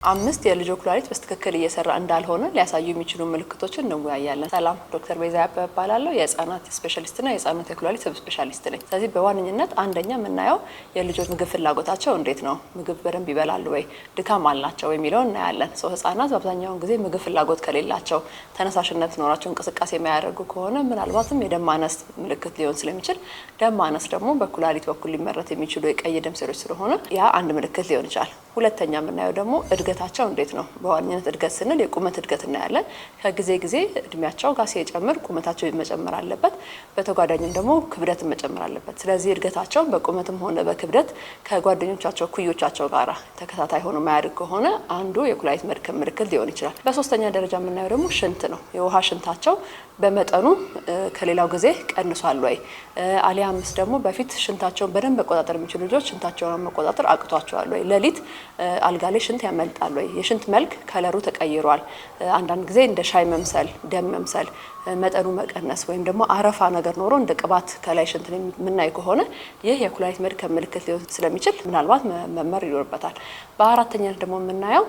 አምስት የልጆ ኩላሊት በትክክል እየሰራ እንዳልሆነ ሊያሳዩ የሚችሉ ምልክቶችን እንወያያለን። ሰላም፣ ዶክተር ቤዛ ያበበ እባላለሁ። የህጻናት specialist ና የህጻናት የኩላሊት sub specialist ነኝ። ስለዚህ በዋነኝነት አንደኛ የምናየው የልጆች ምግብ ፍላጎታቸው እንዴት ነው፣ ምግብ በደንብ ይበላሉ ወይ፣ ድካም አላቸው የሚለውን እናያለን። So ህጻናት በአብዛኛውን ጊዜ ምግብ ፍላጎት ከሌላቸው፣ ተነሳሽነት ኖራቸው እንቅስቃሴ የማያደርጉ ከሆነ ምናልባትም የደም ማነስ ምልክት ሊሆን ስለሚችል፣ ደም ማነስ ደግሞ በኩላሊት በኩል ሊመረት የሚችሉ የቀይ ደም ሴሎች ስለሆነ ያ አንድ ምልክት ሊሆን ይችላል። ሁለተኛ የምናየው ደግሞ እድገታቸው እንዴት ነው። በዋነኝነት እድገት ስንል የቁመት እድገት እናያለን። ከጊዜ ጊዜ እድሜያቸው ጋር ሲጨምር ቁመታቸው መጨመር አለበት። በተጓዳኝም ደግሞ ክብደትን መጨመር አለበት። ስለዚህ እድገታቸው በቁመትም ሆነ በክብደት ከጓደኞቻቸው፣ ኩዮቻቸው ጋር ተከታታይ ሆኖ ማያድግ ከሆነ አንዱ የኩላሊት መድከም ምልክት ሊሆን ይችላል። በሶስተኛ ደረጃ የምናየው ደግሞ ሽንት ነው። የውሃ ሽንታቸው በመጠኑ ከሌላው ጊዜ ቀንሷል ወይ፣ አሊያምስ ደግሞ በፊት ሽንታቸውን በደንብ መቆጣጠር የሚችሉ ልጆች ሽንታቸውን መቆጣጠር አቅቷቸዋል ወይ፣ ሌሊት አልጋ ላይ ሽንት ያመልጣል ወይ፣ የሽንት መልክ color ኡ ተቀይሯል፣ አንዳንድ ጊዜ እንደ ሻይ መምሰል፣ ደም መምሰል፣ መጠኑ መቀነስ ወይም ደግሞ አረፋ ነገር ኖሮ እንደ ቅባት ከላይ ሽንት የምናይ ከሆነ ይህ የኩላሊት መድከም ምልክት ሊሆን ስለሚችል ምናልባት መመርመር ይኖርበታል። በአራተኛ ደግሞ የምናየው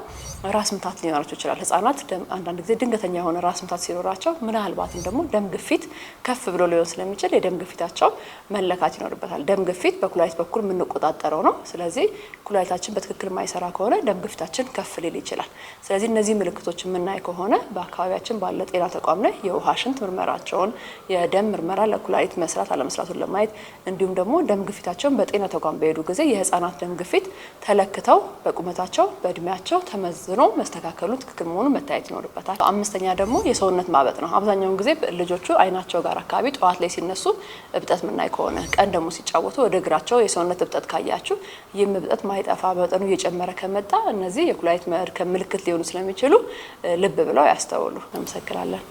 ራስ ምታት ሊኖራቸው ይችላል። ህጻናት አንዳንድ ጊዜ ድንገተኛ የሆነ ራስ ምታት ሲኖራቸው ምናልባትም ደግሞ ደም ግፊት ከፍ ብሎ ሊሆን ስለሚችል የደም ግፊታቸው መለካት ይኖርበታል። ደም ግፊት በኩላሊት በኩል የምንቆጣጠረው ነው። ስለዚህ ኩላሊታችን በትክክል የማይሰራ ከሆነ ደም ግፊታችን ከፍ ሊል ይችላል። ስለዚህ እነዚህ ምልክቶች የምናይ ከሆነ በአካባቢያችን ባለ ጤና ተቋም ላይ የውሃ ሽንት ምርመራቸውን፣ የደም ምርመራ ለኩላሊት መስራት አለመስራቱን ለማየት፣ እንዲሁም ደግሞ ደም ግፊታቸውን በጤና ተቋም በሄዱ ጊዜ የህፃናት ደም ግፊት ተለክተው በቁመታቸው፣ በእድሜያቸው ተመዝኖ መስተካከሉ፣ ትክክል መሆኑ መታየት ይኖርበታል። አምስተኛ ደግሞ የሰውነት ማበጥ ነው። አብዛኛውን ጊዜ ልጆቹ አይናቸው ጋር አካባቢ ጠዋት ላይ ሲነሱ እብጠት ምናይ ከሆነ፣ ቀን ደግሞ ሲጫወቱ ወደ እግራቸው የሰውነት እብጠት ካያችሁ፣ ይህም እብጠት ማይጠፋ፣ መጠኑ እየጨመረ ከመጣ እነዚህ የኩላሊት መድከም ምልክት ሊሆኑ ስለሚችሉ ልብ ብለው ያስተውሉ። አመሰግናለን።